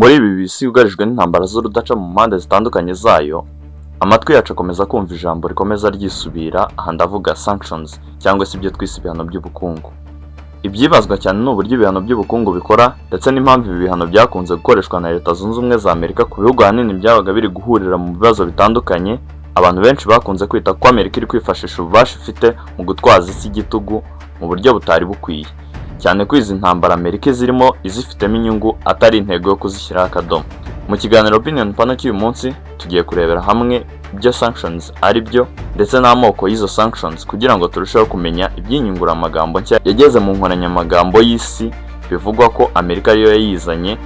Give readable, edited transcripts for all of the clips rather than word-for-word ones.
Muri ibi bisi yugarijwe n'intambara z'urudaca mu mpande zitandukanye zayo, amatwi yacu akomeza kumva ijambo rikomeza ryisubira. Aha ndavuga sanctions, cyangwa se ibyo twise ibihano by'ubukungu. Ibyibazwa cyane ni uburyo ibihano by'ubukungu bikora, ndetse n'impamvu ibi bihano byakunze gukoreshwa na Leta Zunze Ubumwe za Amerika ku bihugu ahanini byabaga biri guhurira mu bibazo bitandukanye. Abantu benshi bakunze kwita ko Amerika iri kwifashisha ububasha ifite mu gutwaza isi igitugu mu buryo butari bukwiye, cyane ko izi ntambara Amerika zirimo izifitemo inyungu, atari intego yo kuzishyiraho akadomo. Mu kiganiro Opinion Panel cy'uyu munsi, tugiye kurebera hamwe ibyo sanctions ari byo ndetse n'amoko y'izo sanctions, kugira ngo turusheho kumenya iby'inyunguramagambo nshya yageze mu nkoranyamagambo y'isi, bivugwa ko Amerika ariyo yayizanye,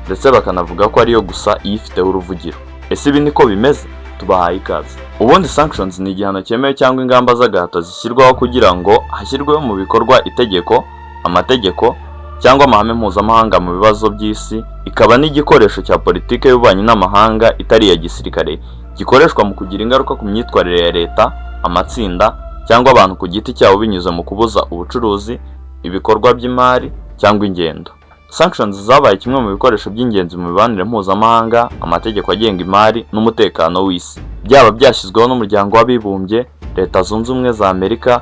ndetse bakanavuga ko ariyo gusa iyifiteho uruvugiro. Ese ibi niko bimeze? Tubahaye ikaze. Ubundi sanctions ni igihano cyemewe cyangwa ingamba z'agahato zishyirwaho kugira ngo hashyirweho mu bikorwa itegeko, amategeko cyangwa amahame mpuzamahanga mu bibazo by'isi, ikaba n'igikoresho cya politiki y'ububanyi n'amahanga itari iya gisirikare, gikoreshwa mu kugira ingaruka ku myitwarire ya leta, amatsinda cyangwa abantu ku giti cyabo, binyuze mu kubuza ubucuruzi, ibikorwa by'imari cyangwa ingendo. Sanctions zabaye kimwe mu bikoresho by'ingenzi mu mibanire mpuzamahanga, amategeko agenga imari n'umutekano w'isi, byaba byashyizweho n'Umuryango w'Abibumbye, Leta Zunze Ubumwe za Amerika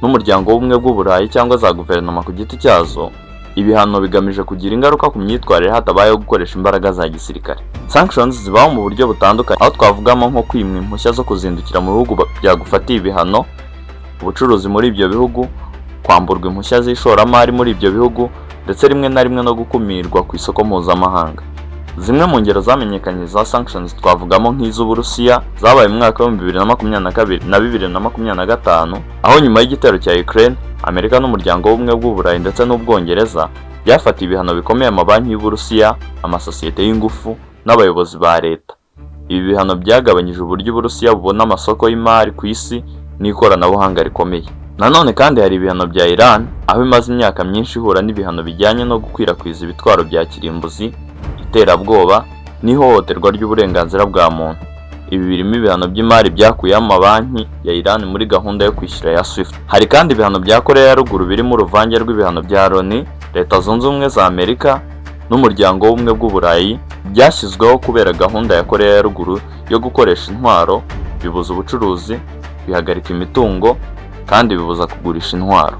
n'Umuryango w'Ubumwe bw'Uburayi cyangwa za guverinoma ku giti cyazo. Ibihano bigamije kugira ingaruka ku myitwarire hatabayeho gukoresha imbaraga za gisirikare. Sanctions zibaho mu buryo butandukanye, aho twavugamo nko kwimwa impushya zo kuzindukira mu bihugu byagufatiye ibihano, ubucuruzi muri ibyo bihugu, kwamburwa impushya z'ishoramari muri ibyo bihugu, ndetse rimwe na rimwe no gukumirwa ku isoko mpuzamahanga. Zimwe mu ngero zamenyekanye za sanctions twavugamo nk'iz'Uburusiya zabaye mu mwaka wa 2022 na 2025, aho nyuma y'igitero cya Ukraine, Amerika n'Umuryango w'Ubumwe bw'Uburayi ndetse n'Ubwongereza byafatiye ibihano bikomeye amabanki y'Uburusiya, amasosiyete y'ingufu n'abayobozi ba leta. Ibi bihano byagabanyije uburyo Uburusiya bubona amasoko y'imari ku isi n'ikoranabuhanga rikomeye. Nanone kandi hari ibihano bya Iran, aho imaze imyaka myinshi ihura n'ibihano bijyanye no gukwirakwiza ibitwaro bya kirimbuzi, iterabwoba n'ihohoterwa ry'uburenganzira bwa muntu. Ibi birimo ibihano by'imari byakuyeho amabanki ya Iran muri gahunda yo kwishyura ya SWIFT. Hari kandi ibihano bya Korea ya Ruguru, birimo uruvange rw'ibihano bya Loni, Leta Zunze Ubumwe za Amerika n'Umuryango w'Ubumwe bw'Uburayi, byashyizweho kubera gahunda ya Korea ya Ruguru yo gukoresha intwaro, bibuza ubucuruzi, bihagarika imitungo kandi bibuza kugurisha intwaro.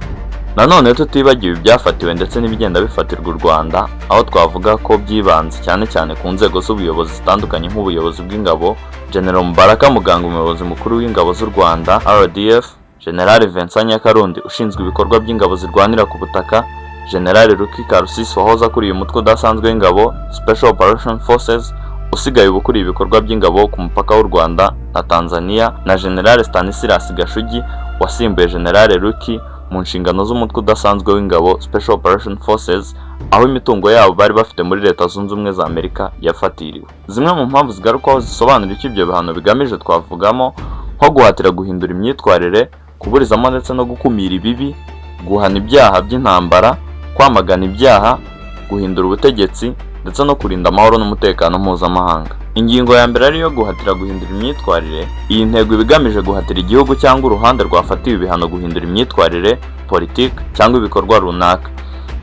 Nanone tutibagiwe ibyafatiwe ndetse n'ibigenda bifatirwa u Rwanda, aho twavuga ko byibanze cyane cyane ku nzego z'ubuyobozi zitandukanye, nk'ubuyobozi bw'ingabo, General Mubaraka Muganga, umuyobozi mukuru w'ingabo z'u Rwanda RDF, General Vincent Nyakarundi ushinzwe ibikorwa by'ingabo zirwanira ku butaka, General Ruki Karusisi wahoze akuriye umutwe udasanzwe w'ingabo, Special Operation Forces, usigaye uba ukuriye ibikorwa by'ingabo ku mupaka w'u Rwanda na Tanzania, na General Stanislas Gashugi wasimbuye General Ruki mu nshingano z'umutwe udasanzwe w'ingabo, Special Operation Forces, aho imitungo yabo bari bafite muri Leta Zunze Ubumwe za Amerika yafatiriwe. Zimwe mu mpamvu zigarukwaho zisobanura icyo ibyo bihano bigamije twavugamo nko guhatira guhindura imyitwarire, kuburizamo ndetse no gukumira ibibi, guhana ibyaha by'intambara, kwamagana ibyaha, guhindura ubutegetsi ndetse no kurinda amahoro n'umutekano mpuzamahanga. Ingingo ya mbere ariyo guhatira guhindura imyitwarire. Iyi ntego iba igamije guhatira igihugu cyangwa uruhande rwafatiwe ibihano guhindura imyitwarire, politiki cyangwa ibikorwa runaka.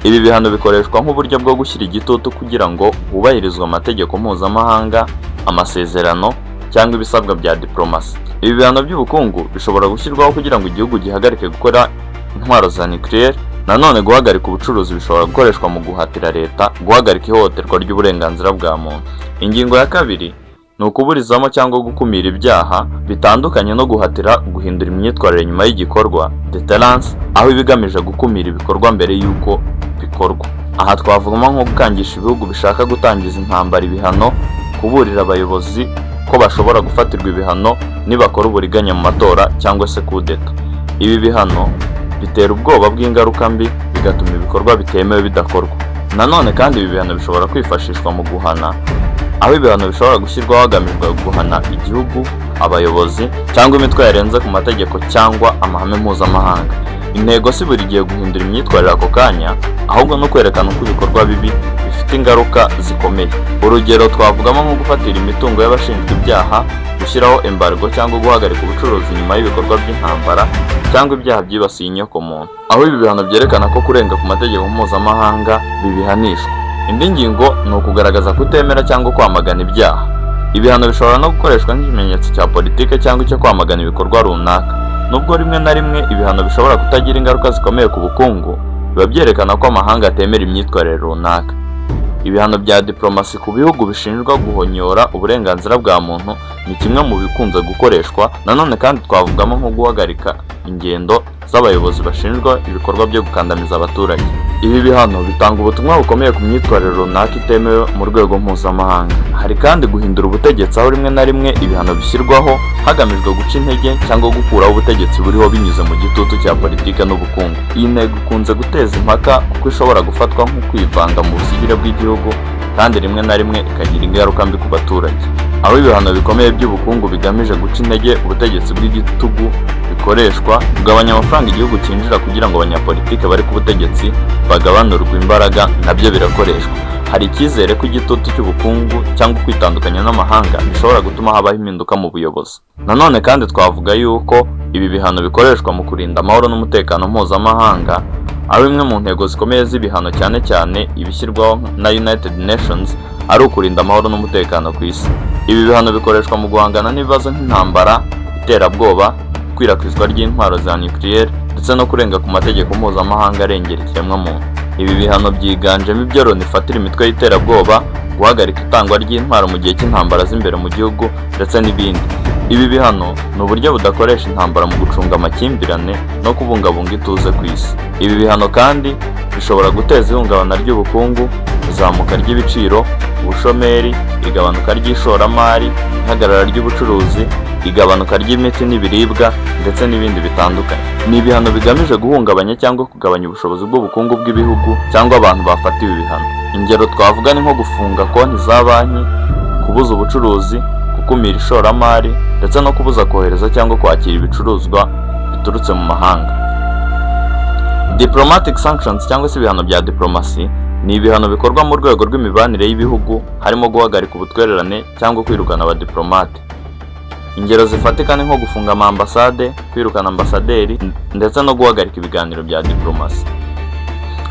Ibi bihano bikoreshwa nk'uburyo bwo gushyira igitutu kugira ngo hubahirizwe amategeko mpuzamahanga, amasezerano cyangwa ibisabwa bya diplomasi. Ibi bihano by'ubukungu bishobora gushyirwaho kugira ngo igihugu gihagarike gukora intwaro za nucléaire. Nanone guhagarika ubucuruzi bishobora gukoreshwa mu guhatira leta guhagarika ihohoterwa ry'uburenganzira bwa muntu. Ingingo ya kabiri ni ukuburizamo cyangwa gukumira ibyaha. Bitandukanye no guhatira guhindura imyitwarire nyuma y'igikorwa, deterrence, aho iba igamije gukumira ibikorwa mbere y'uko bikorwa. Aha twavugamo nko gukangisha ibihugu bishaka gutangiza intambara ibihano, kuburira abayobozi ko bashobora gufatirwa ibihano nibakora uburiganya mu matora cyangwa se kudeta. Ibi bihano bitera ubwoba bw'ingaruka mbi, bigatuma ibikorwa bitemewe bidakorwa. Nanone kandi ibi bihano bishobora kwifashishwa mu guhana, aho ibihano bishobora gushyirwaho hagamijwe guhana igihugu, abayobozi cyangwa imitwe yarenze ku mategeko cyangwa amahame mpuzamahanga. Intego si buri gihe guhindura imyitwarire ako kanya, ahubwo no kwerekana uko ibikorwa bibi bifite ingaruka zikomeye. Urugero twavugamo nko gufatira imitungo y'abashinjwa ibyaha, gushyiraho embargo cyangwa guhagarika ubucuruzi nyuma y'ibikorwa by'intambara cyangwa ibyaha byibasiye inyokomuntu, aho ibi bihano byerekana ko kurenga ku mategeko mpuzamahanga bibihanishwa. Indi ngingo ni ukugaragaza kutemera cyangwa kwamagana ibyaha. Ibihano bishobora no gukoreshwa nk'ikimenyetso cya politike cyangwa icyo kwamagana ibikorwa runaka. Nubwo rimwe na rimwe ibihano bishobora kutagira ingaruka zikomeye ku bukungu, biba byerekana ko amahanga atemera imyitwarire runaka. Ibihano bya diplomasi ku bihugu bishinjwa guhonyora uburenganzira bwa muntu ni kimwe mu bikunze gukoreshwa. Nanone kandi twavugamo nko guhagarika ingendo z'abayobozi bashinjwa ibikorwa byo gukandamiza abaturage. Ibi bihano bitanga ubutumwa bukomeye ku myitwarire runaka itemewe mu rwego mpuzamahanga. Hari kandi guhindura ubutegetsi, aho rimwe na rimwe ibihano bishyirwaho hagamijwe guca intege cyangwa gukuraho ubutegetsi buriho binyuze mu gitutu cya politike n'ubukungu. Iyi ntego ikunze guteza impaka kuko ishobora gufatwa nko kwivanga mu busugire bw'igihugu, kandi rimwe na rimwe ikagira ingaruka mbi ku baturage. Aho ibihano bikomeye by'ubukungu bigamije guca intege ubutegetsi bw'igitugu bikoreshwa, kugabanya amafaranga igihugu cyinjira kugira ngo abanyapolitike bari ku butegetsi bagabanurwe imbaraga, nabyo birakoreshwa. Hari icyizere ko igitutu cy'ubukungu cyangwa kwitandukanya n'amahanga bishobora gutuma habaho impinduka mu buyobozi. Nanone kandi twavuga yuko ibi bihano bikoreshwa mu kurinda amahoro n'umutekano mpuzamahanga, aho imwe mu ntego zikomeye z'ibihano, cyane cyane ibishyirwaho na United Nations, ari ukurinda amahoro n'umutekano ku isi. Ibi bihano bikoreshwa mu guhangana n'ibibazo nk'intambara, iterabwoba, ikwirakwizwa ry'intwaro za nucléaire ndetse no kurenga ku mategeko mpuzamahanga arengera ikiremwamuntu. Ibi bihano byiganjemo ibyo Loni ifatira imitwe y'iterabwoba, guhagarika itangwa ry'intwaro mu gihe cy'intambara z'imbere mu gihugu ndetse n'ibindi. Ibi bihano ni uburyo budakoresha intambara mu gucunga amakimbirane no kubungabunga ituze ku isi. Ibi bihano kandi bishobora guteza ihungabana ry'ubukungu, izamuka ry'ibiciro, ubushomeri, igabanuka ry'ishoramari, ihagarara ry'ubucuruzi, igabanuka ry'imiti n'ibiribwa ndetse n'ibindi bitandukanye. Ni ibihano bigamije guhungabanya cyangwa kugabanya ubushobozi bw'ubukungu bw'ibihugu cyangwa abantu bafatiwe ibihano. Ingero twavuga ni nko gufunga konti za banki, kubuza ubucuruzi, gukumira ishoramari ndetse no kubuza kohereza cyangwa kwakira ibicuruzwa biturutse mu mahanga. Diplomatic sanctions cyangwa se ibihano bya diplomasi ni ibihano bikorwa mu rwego rw'imibanire y'ibihugu, harimo guhagarika ubutwererane cyangwa kwirukana abadiplomate. Ingero zifatika ni nko gufunga ama ambasade, kwirukana ambasaderi ndetse no guhagarika ibiganiro bya diplomasi.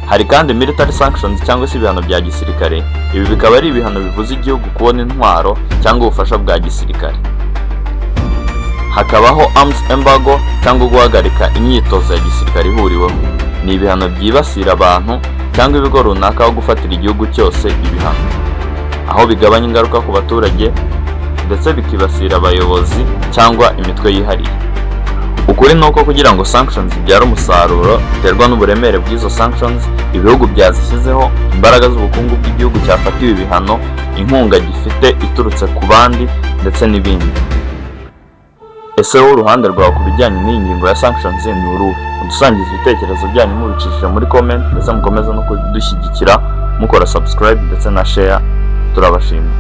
Hari kandi military sanctions cyangwa se ibihano bya gisirikare. Ibi bikaba ari ibihano bibuza igihugu kubona intwaro cyangwa ubufasha bwa gisirikare. Hakabaho arms embargo cyangwa guhagarika imyitozo ya gisirikare ihuriweho. Ni ibihano byibasira abantu cyangwa ibigo runaka aho gufatira igihugu cyose ibihano, aho bigabanya ingaruka ku baturage ndetse bikibasira abayobozi cyangwa imitwe yihariye. Ukuri ni uko kugira ngo sanctions zibyare umusaruro biterwa n'uburemere bw'izo sanctions, ibihugu byazishyizeho, imbaraga z'ubukungu bw'igihugu cyafatiwe ibihano, inkunga gifite iturutse ku bandi ndetse n'ibindi. Ese wowe uruhande rwawe ku bijyanye n'iyi ngingo ya sanctions ni uruhe? Udusangiza ibitekerezo byanyu mubicishije muri comment, ndetse mukomeze no kudushyigikira mukora subscribe ndetse na share. Turabashimiye.